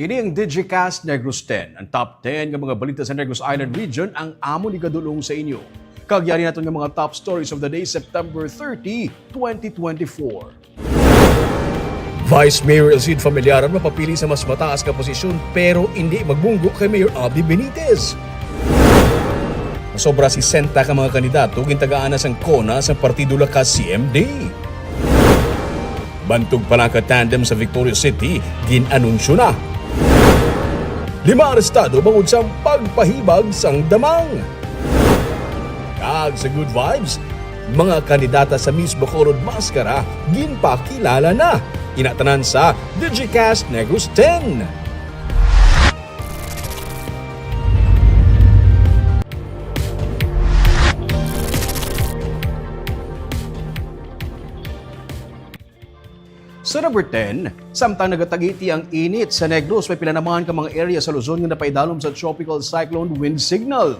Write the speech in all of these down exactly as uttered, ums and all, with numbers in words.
Ini ang Digicast Negros ten, ang top ten nga mga balita sa Negros Island Region ang amon igadulong sa inyo. Kag yari naton nga mga top stories of the day, September thirty, twenty twenty-four. Vice Mayor El Cid Familiaran mapapili sa mas mataas nga posisyon pero indi magbunggo kay Mayor Abby Benitez. Sobra sesenta ka mga kandidato gintagaan na sang kona sang Partido Lakas C M D. Bantog Palangka Tandem sa Victoria City, gin-anunsyo na. Lima arestado bangod sa pagpahibag sang damang. Kag sa Good Vibes, mga kandidata sa Miss Bacolod Mascara ginpakilala na. Ina tanan sa Digicast Negros ten. Sa number ten, samtang nagatagiti ang init sa Negros, may pila naman ka mga area sa Luzon nga napaidalom sa Tropical Cyclone Wind Signal.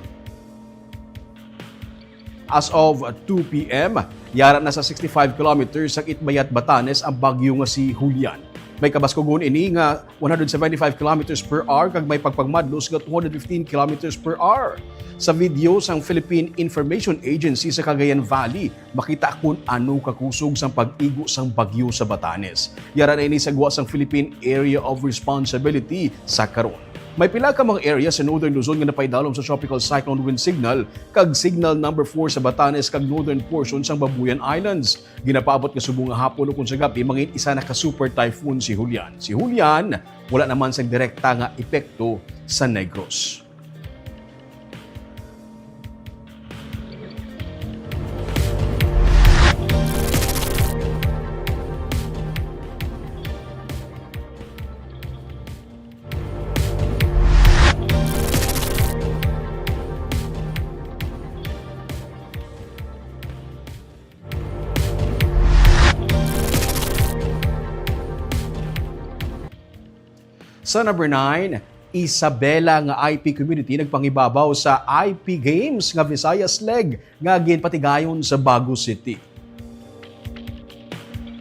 As of two P M, yara na sa sixty-five kilometers sa Itbayat, Batanes ang bagyo nga si Julian. May kabaskugon ini nga one hundred seventy-five kilometers per hour kag may pagpagmadlos nga two hundred fifteen kilometers per hour. Sa video sang Philippine Information Agency sa Cagayan Valley, makita kon ano kakusog sang pag-igo sang bagyo sa Batanes. Yara na ini sa gwa sang Philippine Area of Responsibility sa karon. May pila ka mga area sa Northern Luzon nga napaidalom sa Tropical Cyclone Wind Signal kag Signal Number Four sa Batanes kag northern portion sang Babuyan Islands. Ginapaabot nga subong nga hapon ukon sa gab-i, mangin isa na ka super typhoon si Julian. Si Julian, wala naman sang direkta nga epekto sa Negros. Sa number nine, Isabela nga I P community nagpangibabaw sa I P Games nga Visayas Leg nga ginpatigayon sa Bago City.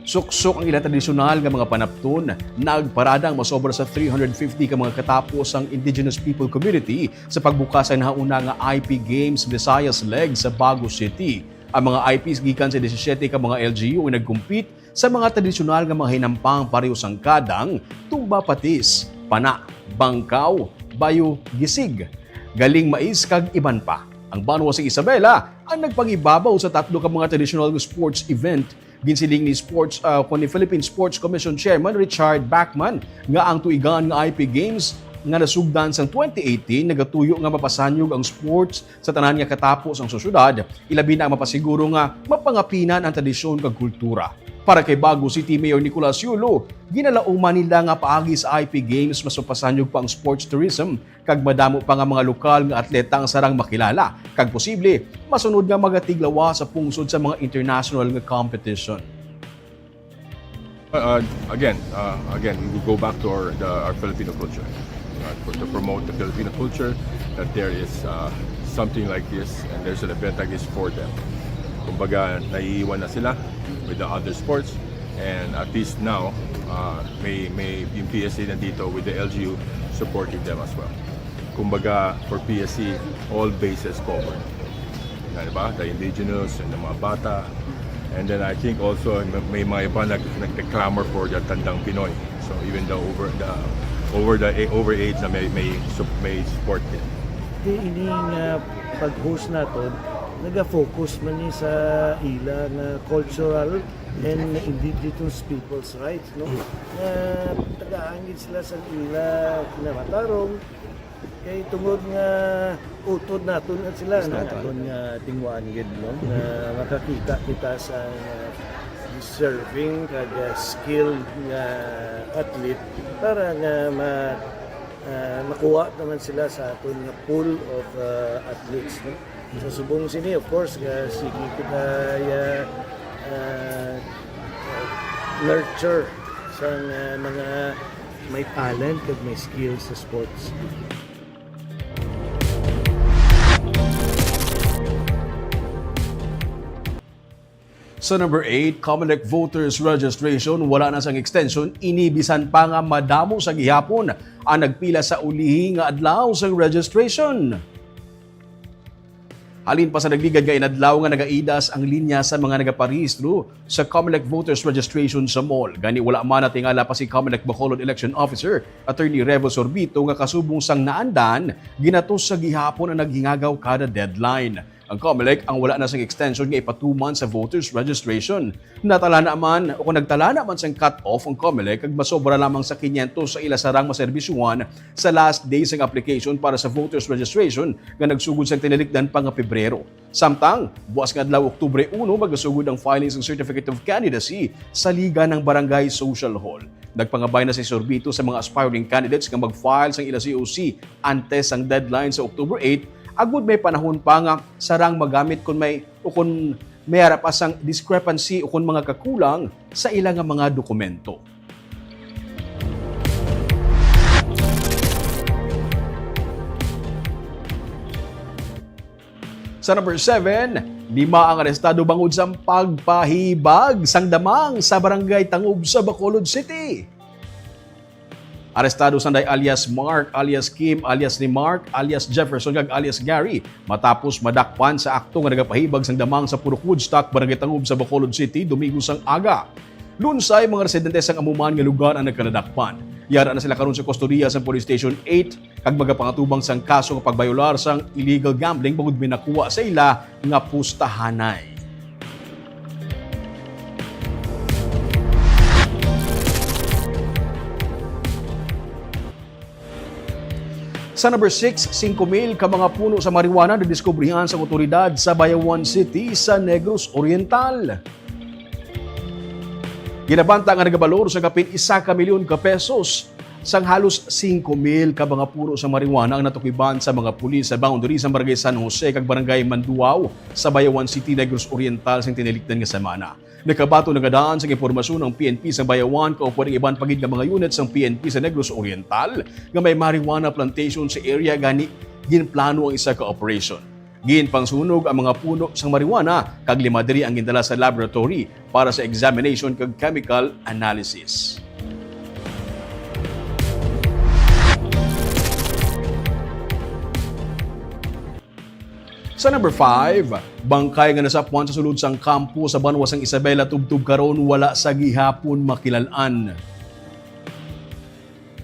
Suksok ang ila tradisyonal nga mga panapton, nagparada ang masobra sa three hundred fifty ka mga katapo sang Indigenous People Community sa pagbukas sang nahauna nga I P Games Visayas Leg sa Bago City. Ang mga I Ps gikan sa disisiete ka mga L G U ang nag-compete sa mga tradisyonal nga mga hinampang pareho sang kadang, tumba patis, pana, bangkaw, bayo, gisig, galing mais kag iban pa. Ang banwa sa Isabela ang nagpangibabaw sa tatlo ka mga tradisyonal nga sports event. Ginsiling ni sports, ah, kuwan ni Philippine Sports Commission Chairman Richard Bachman nga ang tuigan nga I P Games nga nasugdan sang twenty eighteen nagatuyo nga mapasanyog ang sports sa tanan nga katapo sang sosyedad, ilabi na ang mapasiguro nga mapangapinan ang tradisyon kag kultura. Para kay Bago City Mayor Nicolas Yulo, ginalauman nila nga paagi sa I P Games mas mapasanyog pa ang sports tourism kag madamo pa nga mga lokal nga atleta ang sarang makilala kag posible masunod nga magatiglawas sa pungsod sa mga international nga competition. Uh, again, uh, again, we will go back to our, the, our Filipino culture. Uh, for, to promote the Filipino culture, that there is, uh, something like this and there's an event like this for them. Kumbaga, naiiwan na sila with the other sports, and at least now, uh, may, may yung P S A nandito with the L G U supporting them as well. Kumbaga, for P S C, all bases covered. Na, di ba? The indigenous and the mga bata. And then I think also may, may mga iba nag, nagre-clamor for the Tandang Pinoy. So even the over the over the a- over age na may may sup- may support din. Di ini nga pag-host naton, naga-focus man ni sa ila nga cultural and indigenous people's rights, no? Nga tagaan gid sila sa ila kinamatarong, kay tungod nga utod naton na sila, naton nga tinguhaan gid, no, nga makakita kita sa, uh, deserving kag, uh, skilled nga athlete para nga ma-, uh, makuha naman sila sa aton nga pool of, uh, athletes, no? Sa subong sini, of course, nga sige kita, uh, uh, nurture sa, uh, mga may talent kag may skill sa sports. Sa number eight, Comelec voters registration, wala na sang extension, ini bisan pa nga madamo sa gihapon ang nagpila sa ulihi nga adlaw sang registration. Halin pa sa nagligad nga inadlaw nga nagaidas ang linya sa mga nagaparehistro sa Comelec voters registration sa mall. Gani, wala man natingala pa si Comelec Bacolod Election Officer Attorney Revo Sorbito nga kasubong sang naandan, ginatos sa gihapon ang naghingagaw kada deadline. Ang Comelec ang wala na sang extension nga ipatuman sa voters registration. Natalana man o kung nagtalana man sang cut-off ang Comelec kag masobra lamang sa quinientos sa ila sarang maserbisyuhan sa last day sang application para sa voters registration nga nagsugod sang tinalikdan pa nga Pebrero. Samtang, buas nga adlaw, Oktubre uno, magasugod ang filing sang Certificate of Candidacy sa Liga ng Barangay Social Hall. Nagpangabay na si Sorbito sa mga aspiring candidates nga mag-file sang ila C O C antes sang deadline sa October eight, agud may panahon pa nga sarang magamit kon may, o kon may ara pa sang discrepancy o kon mga kakulang sa ila nga mga dokumento. Sa number seven, lima ang arestado bangod sa pagpahibag sang damang sa Barangay Tangub sa Bacolod City. Arestado sanday alias Mark, alias Kim, alias ni Mark, alias Jefferson, kag alias Gary, matapos madakpan sa akto nga nagapahibag sang damang sa Purok Woodstock, Barangay Tangub sa Bacolod City, Domingo sang aga. Lunsay, mga residente sang amo man nga lugar ang nagkanadakpan. Yara na sila karon sa kustodiya sa Police Station eight kag magapangatubang sang kaso nga pagbayolar sang illegal gambling bangod may nakuha sa ila nga pustahanay. Sa number six, singko mil ka mga puno sa marijuana nadiskubrihan sang awtoridad sa Bayawan City sa Negros Oriental. Ginabanta nga nagabalor sa kapin isa ka milyon ka pesos sang halos singko mil ka mga puno sa marijuana ang natukiban sa mga pulis sa boundary sa Barangay San Jose kag Barangay Manduao sa Bayawan City, Negros Oriental, sang tinalikdan nga semana. Nakabaton nga daan sang impormasyon ang P N P sa Bayawan, kaupod ang iban pa gid nga mga unit sang P N P sa Negros Oriental nga may marijuana plantation sa area, gani ginplano ang isa ka operation. Ginpangsunog ang mga puno sang marijuana kag lima diri ang gindala sa laboratory para sa examination kag chemical analysis. Sa number five, bangkay nga nasapwan sa sulod sang kampo sa banwa sang Isabela tubtob karon wala sa gihapon makilal-an.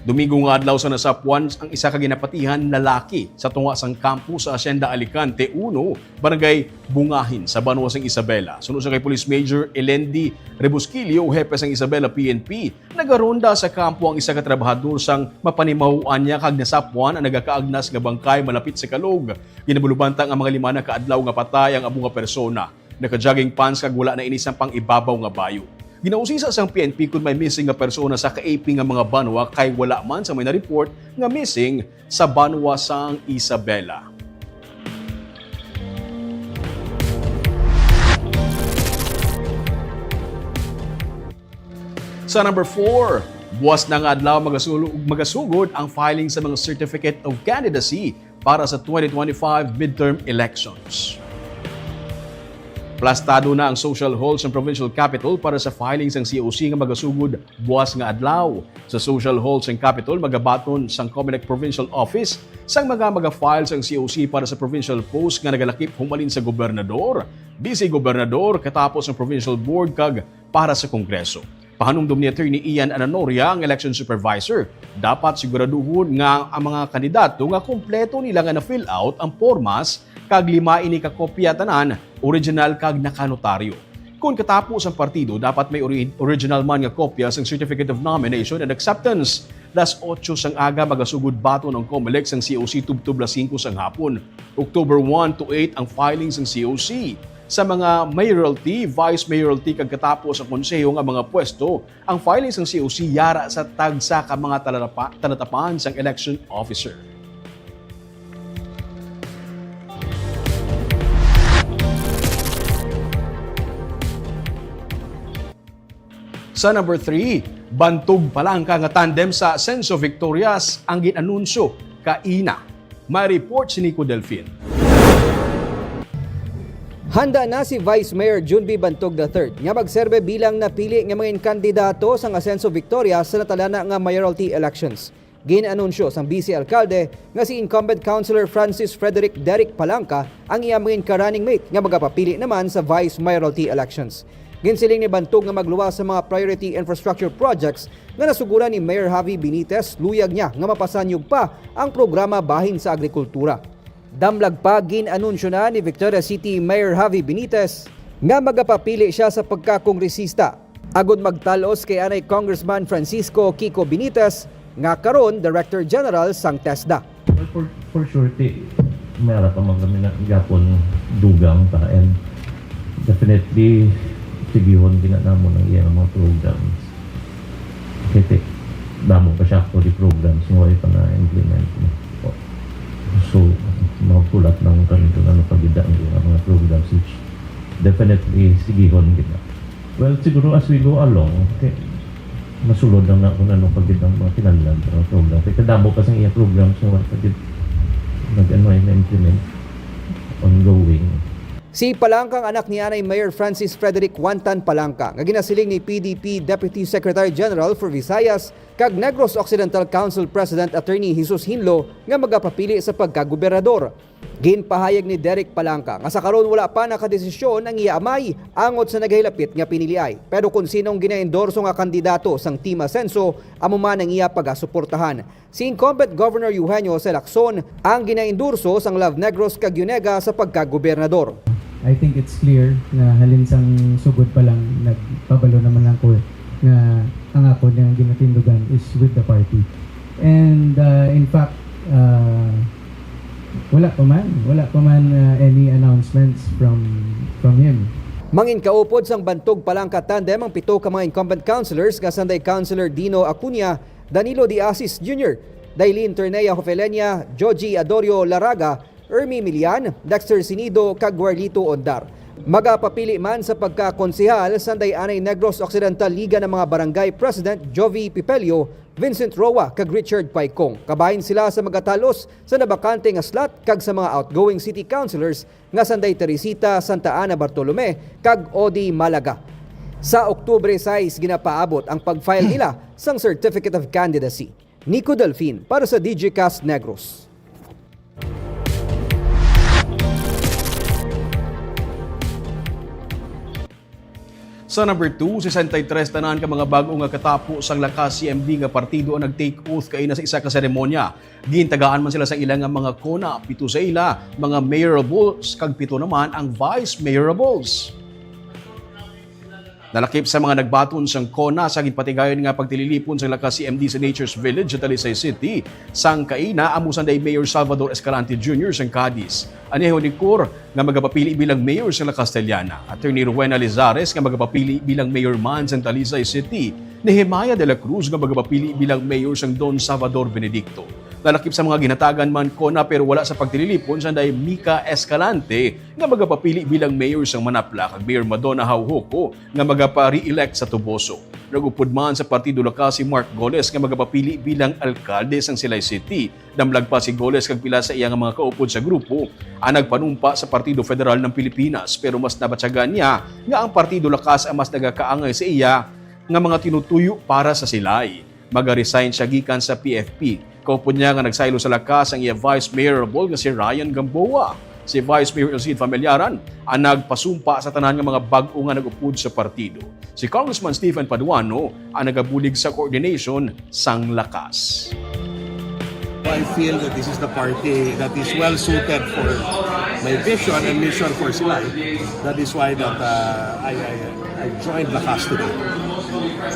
Domingo nga adlaw sa nasapwan ang isa ka ginapatihan lalaki sa tunga sang kampo sa Hacienda Alicante uno, Barangay Bungahin, sa banwa sang Isabela. Suno sa kay Police Major Elendi Rebusquillo, hepe sang Isabela P N P, nagaronda sa kampo ang isa ka trabahador sang mapanimahuan niya kag nasapwan ang nagakaagnas nga bangkay malapit sa kalog. Ginabulubantang ang mga lima na ka adlaw nga patay ang amo nga persona. Naka-jogging pants kag wala na ini sang pang-ibabaw nga bayo. Ginausisa sang P N P kon may missing nga persona sa kaiping nga mga banwa kay wala man sang may na-report nga missing sa banwa sang Isabela. Sa number four, buas na nga adlaw magasulo-, magasugod ang filing sa mga Certificate of Candidacy para sa twenty twenty-five midterm elections. Plastado na ang social hall sa provincial capitol para sa filing sang C O C nga magasugod buas nga adlaw. Sa social hall sang capitol, magabaton sang Comelec Provincial Office sang mga maga-file sang C O C para sa provincial post nga nagalakip humalin sa gobernador, vice gobernador, katapos ang provincial board kag para sa Kongreso. Pahanumdom ni Attorney Ian Ananoria, ang election supervisor, dapat siguraduhon nga ang mga kandidato nga kompleto nila nga na-fill out ang pormas kag lima ini ka kopya tanan, original kag nakanotaryo. Kon katapos ang partido, dapat may ori-, original man nga kopya sang Certificate of Nomination and Acceptance. Las otso sang aga magasugod baton ang Comelec sang C O C tubtob las singko sang hapon. October one to eight ang filing sang C O C. Sa mga mayoralty, vice mayoralty kag katapos ang konseho nga mga pwesto, ang filing sang C O C yara sa tagsa ka mga talatapa-, talatapan sang election officer. Sa number three, bantog palangka nga tandem sa Ascenso Victorias ang gin-anunsyo kaina. May report si Nico Delfin. Handa na si Vice Mayor Jun B Bantog the third nga magserbe bilang napili nga mga kandidato sang Ascenso Victorias sa natalana nga mayoralty elections. Gin-anunsyo sang Vice Alkalde nga si incumbent Councilor Francis Frederick Derrick Palanca ang iya mangin ka-running mate nga magapapili naman sa vice mayoralty elections. Ginsiling ni Bantog nga magluwas sa mga priority infrastructure projects nga nasuguran ni Mayor Javi Benitez, luyag niya nga mapasanyog pa ang programa bahin sa agrikultura. Damlag pa, gin-anunsyo na ni Victoria City Mayor Javi Benitez nga magapapili siya sa pagkakongresista agod magtalos kay anay Congressman Francisco Kiko Benitez, nga karon Director General sang TESDA. Well, for, for sure, ti, may ara pa man kami na gyapon dugang pa, and definitely, sigihon gina namon ang iya mga programs. Kay ti, damo pa siya actually programs nga wala pa na-implement, no? So, magkulat lang kami kung ano pa gid ang iya mga programs, which definitely sigihon gid na. Well, siguro as we go along, okay, masulod lang na kung ano pa gid ang mga kinahanglan sa mga program. Kay kadamo pa sang iya program sa wala pa gid nag-ano, eh, na-implement, ongoing. Si Palanca ang anak ni anay Mayor Francis Frederick Juantan Palanca, nga ginasiling ni P D P Deputy Secretary General for Visayas kag Negros Occidental Council President Attorney Jesus Hinlo nga magapapili sa pagkagobernador. Ginpahayag ni Derrick Palanca nga sa karon wala pa nakadesisyon ang iya amay angot sa nagahilapit nga piniliay, pero kon sino ang ginaendorso nga kandidato sang Team Asenso, amo man ang iya pagasuportahan. Si incumbent Governor Eugenio C. Lacson ang ginaendorso sang Love Negros kag Unega sa pagkagobernador. I think it's clear nga halin sang sugod pa lang nagpabalo naman lang ko nga ang ako nga ginatindugan is with the party. And uh, in fact, uh, wala pa man, wala pa man uh, any announcements from from him. Mangin kaupod sang Bantog Palanca tandem ang pito ka mga incumbent councilors nga sanday Councilor Dino Acuña, Danilo De Asis Junior, Dailin Ternea Jofelenia, Joji Adorio Laraga, Ermi Milian, Dexter Sinido, kag Guarlito Ondar. Magapapili man sa pagkakonsehal sanday anay Negros Occidental Liga ng mga Barangay President Jovi Pipelio, Vincent Roa, kag Richard Paicong. Kabahin sila sa magatalos sa nabakante nga slot kag sa mga outgoing city councilors nga sanday Teresita Santa Ana Bartolome kag Odi Malaga. Sa Oktubre sais ginapaabot ang pag-file nila sang Certificate of Candidacy. Nico Delfin para sa Digicast Negros. Sa number two, sesenta y tres tanan ka mga bag-o nga katapo sang Lakas C M D nga partido ang nag-take oath kaina sa isa ka seremonya. Gintagaan man sila sa ila nga mga kona, pito sa ila mga mayorables kag pito naman ang vice mayorables. Nalakip sa mga nagbaton sang kona sa ginpatigayon nga pagtililipon sang Lakas C M D sa Nature's Village sa Talisay City, sang kaina amo sanday Mayor Salvador Escalante Junior sang Cadiz. Aneho ni Cor nga magapapili bilang mayor sa La Castellana, Attorney Rowena Lizares nga magapapili bilang mayor man sang Talisay City, Nehemiah de la Cruz nga magapapili bilang mayor sang Don Salvador Benedicto. Nalakip sa mga ginhatagan man kona pero wala sa pagtililipon sanday Mica Escalante nga magapapili bilang mayor sang Manapla kag Mayor Madonna Haujoco nga magapa-re-elect sa Toboso. Nag-upod man sa Partido Lakas si Mark Goles nga magapapili bilang alkalde sang Silay City. Damlag pa si Goles kag pila sa iya nga mga kaupod sa grupo ang nagpanumpa sa Partido Federal ng Pilipinas, pero mas nabatyagan niya nga ang Partido Lakas ang mas nagakaangay sa iya nga mga tinutuyo para sa Silay. Maga-resign siya gikan sa P F P. Kaupod niya nga nagsaylo sa Lakas ang iya vice mayorable nga si Ryan Gamboa. Si Vice Mayor Elcid Familiaran ang nagpasumpa sa tanan nga mga bag-o nga nag-upod sa partido. Si Congressman Stephen Paduano ang nagabulig sa coordination sang Lakas. I feel that this is the party that is well suited for my vision and mission for Silay. That is why that uh, I, I, I joined Lakas today.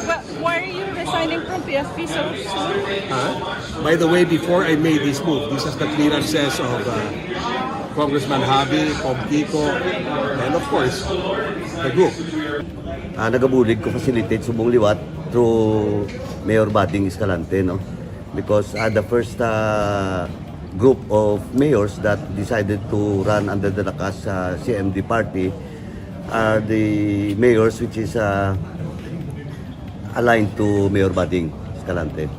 Well, why are you resigning from P F P so soon? Huh? By the way, before I made this move, this is the clearances of uh, Congressman Javi, Cong Kiko, and of course, the group. Ah, nagabulig ko facilitate subong liwat through Mayor Bading Escalante, no? Because ah, the first ah, group of mayors that decided to run under the Lakas ah, C M D party are the mayors which is ah, aligned to Mayor Bading Escalante.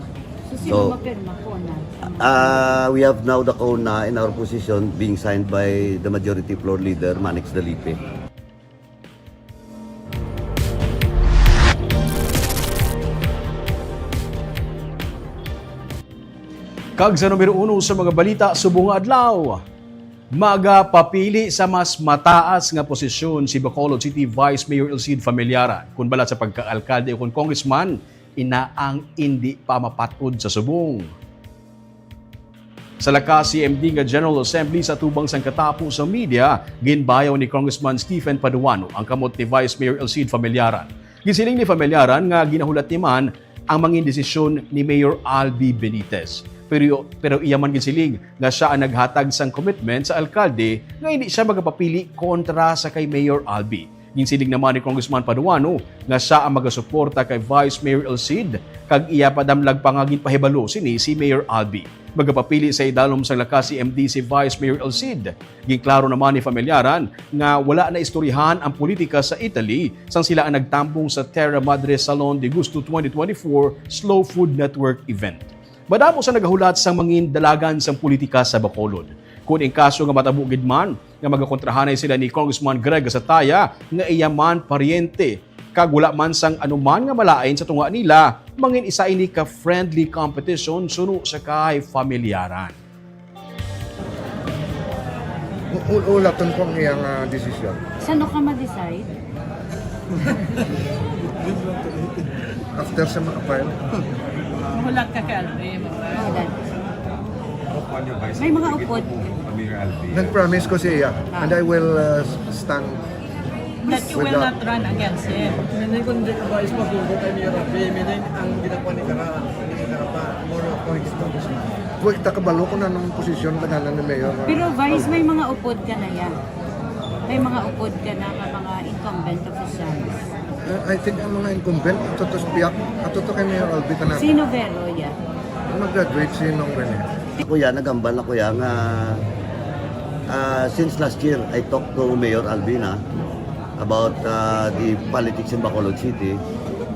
So, sino mapirma, kona? Ah, we have now the kona in our position being signed by the majority floor leader, Manix Dalipe. Kag sa numero uno sa mga balita subong nga adlaw, magapapili sa mas mataas nga posisyon si Bacolod City Vice Mayor Elcid Familiaran. Kun balat sa pagka-alkalde o kon congressman, ina ang indi pa mapat-od sa subong. Sa lakas C M D nga General Assembly sa tubang sang katapo sa media, ginbayaw ni Congressman Stephen Paduano ang kamot ni Vice Mayor Elcid Familiaran. Gisiling ni Familiaran nga ginahulat ni man ang mangin desisyon ni Mayor Albi Benitez. Pero, pero iya man ginsiling nga siya ang naghatag sang commitment sa alkalde nga hindi siya magapapili kontra sa kay Mayor Albi. Ginsiling naman ni Congressman Paduano nga siya ang magasuporta kay Vice Mayor Elcid, kag iya padamlag pa nga ginpahibalo sini si Mayor Albi. Magapapili sa idalom sang lakas C M D si Vice Mayor Elcid. Ginklaro naman ni Familiaran nga wala na istoryahan ang politika sa Italy sang sila ang nagtambong sa Terra Madre Salon de Gusto twenty twenty-four Slow Food Network event. Madamo sa nagahulat sang mangin dalagan sang politika sa Bacolod. Kon in kaso nga matabo gid man nga magakontrahanay sila ni Congressman Greg Gasataya nga iya man paryente, kag wala man sang anuman nga malain sa tunga nila, mangin isa ini ka friendly competition suno sa kay Familiaran. U- u- Ulaton ko ang iyang ah, desisyon. Saan ka ma-decide? After sa makapile, Mahulat ka kay Alvin. Mahulat. Kuan niyo, Vice, May mga tigit upod. Po, Mayor Alvin. nag-promise ko sa iya, and I will uh, stand That you will not run against him. Hindi, kung hindi ka ba is mabugo kay Mayor Rafi, meaning ang ginagawa ni Kara, hindi ni Kara pa, more of points to this man. Huwag takabalo ko na nung posisyon na ganan ni Mayor. Pero Vice, may mga upod ka na yan. May mga upod ka na nga mga incumbent officials. Uh, I think ang mga incumbent, ato to spiyak, ato to kay Mayor Albi Tanaka. Si Novero, yeah. Mag-graduate si Nong Rene. Kuya, nagambal na kuya nga ah, since last year I talked to Mayor Albina about ah, the politics in Bacolod City,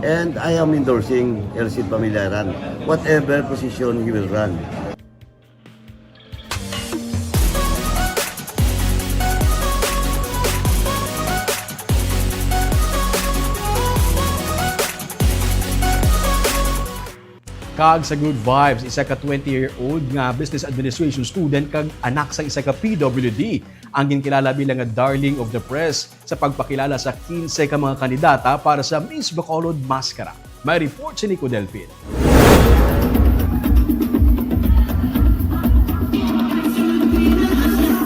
and I am endorsing El Cid Pamilaran, whatever position he will run. Kag sa Good Vibes, isa ka twenty-year-old nga business administration student kag anak sa isa ka P W D ang ginkilala bilang nga darling of the press sa pagpakilala sa kinse ka mga kandidata para sa Miss Bacolod Mascara. May report si Nico Delfin.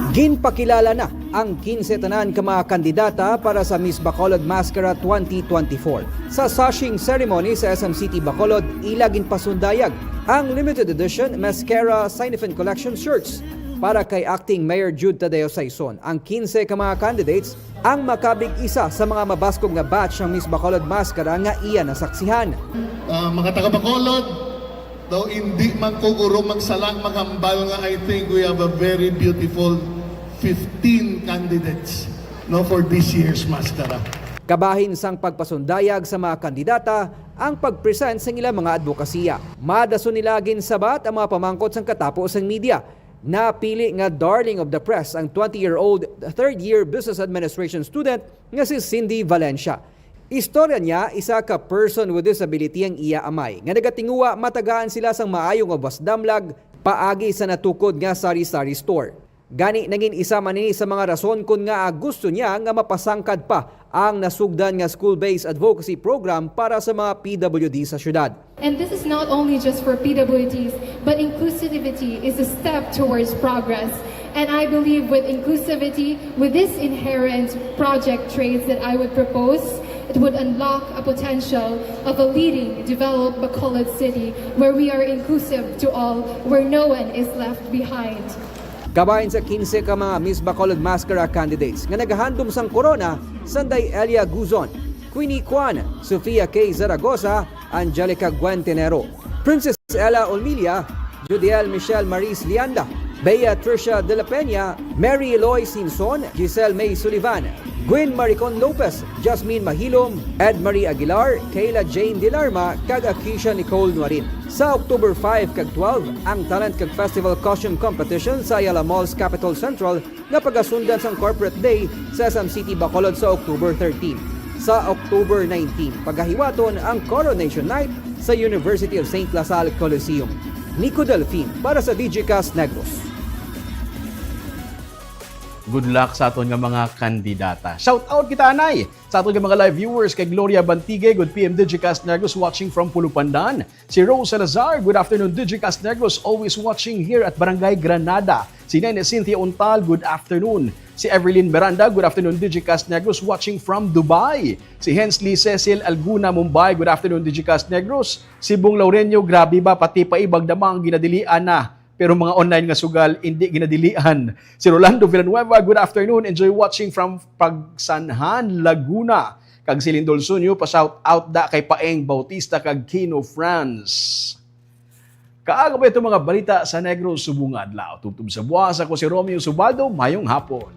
Ginpakilala na ang kinse tanan ka mga kandidata para sa Miss Bacolod Mascara twenty twenty-four. Sa sashing ceremony sa S M City Bacolod, ila ginpasundayag ang limited edition Mascara Significant Collection shirts para kay Acting Mayor Jude Tadeo Saison. Ang kinse ka mga candidates ang makabig isa sa mga mabaskog nga batch sang Miss Bacolod Mascara nga iya nasaksihan. Ah, mga taga Bacolod, daw hindi man ko guro magsala, maghambal nga I think we have a very beautiful fifteen candidates, no, for this year's Mascara. Kabahin sang pagpasundayag sa mga kandidata ang pag-present sang ilang mga adbokasiya. Madason nila ginsabat ang mga pamangkot sang katapo sang media. Napili nga darling of the press ang twenty-year-old third-year business administration student nga si Cindy Valencia. Istorya niya isa ka person with disability ang iya amay nga nagatinguha matagaan sila sang maayo nga buwas damlag paagi sa natukod nga sari-sari store. Gani nangin isa man ini sa mga rason kon ngaa gusto niya nga mapasangkad pa ang nasugdan nga school-based advocacy program para sa mga P W D sa syudad. And this is not only just for P W Ds, but inclusivity is a step towards progress. And I believe with inclusivity, with this inherent project traits that I would propose, it would unlock a potential of a leading, developed Bacolod City where we are inclusive to all, where no one is left behind. Kabahin sa kinse ka mga Miss Bacolod Mascara candidates nga nagahandom sang korona, sanday Elia Guzon, Queenie Kwan, Sofia K. Zaragoza, Angelica Guentenero, Princess Ella Olmilla, Judiel Michelle Maris Lianda, Bea Tricia de la Peña, Mary Eloy Sinson, Giselle May Sullivan, Gwen Maricon Lopez, Jasmine Mahilom, Ed Marie Aguilar, Kayla Jane Dilarma, kag Akisha Nicole Nuarin. Sa October five kag twelve, ang Talent kag Festival Costume Competition sa Ayala Malls Capitol Central nga pagasundan sang Corporate Day sa S M City Bacolod sa October thirteen. Sa October nineteen, pagahiwaton ang Coronation Night sa University of Saint La Salle Coliseum. Nico Delfin para sa Digicast Negros. Good luck sa aton nga mga kandidata. Shout out kita, anay, sa aton nga mga live viewers, kay Gloria Bantigue, good P M Digicast Negros, watching from Pulupandan. Si Rose Salazar, good afternoon, Digicast Negros, always watching here at Barangay Granada. Si Nene Cynthia Untal, good afternoon. Si Evelyn Miranda, good afternoon, Digicast Negros, watching from Dubai. Si Hensley Cecil Alguna, Mumbai, good afternoon, Digicast Negros. Si Bong Laurenio, grabe ba, pati pa ibag damang ginadilian na. Pero mga online nga sugal, hindi ginadilian. Si Rolando Villanueva, good afternoon. Enjoy watching from Pagsanjan, Laguna. Kag si Lindol Sunyo, pa-shout out da kay Paeng Bautista kag Kino France. Kaaga ba itong mga balita sa Negros subong nga adlaw? Tubtob sa buwas, ako si Romeo Subaldo. Mayong hapon.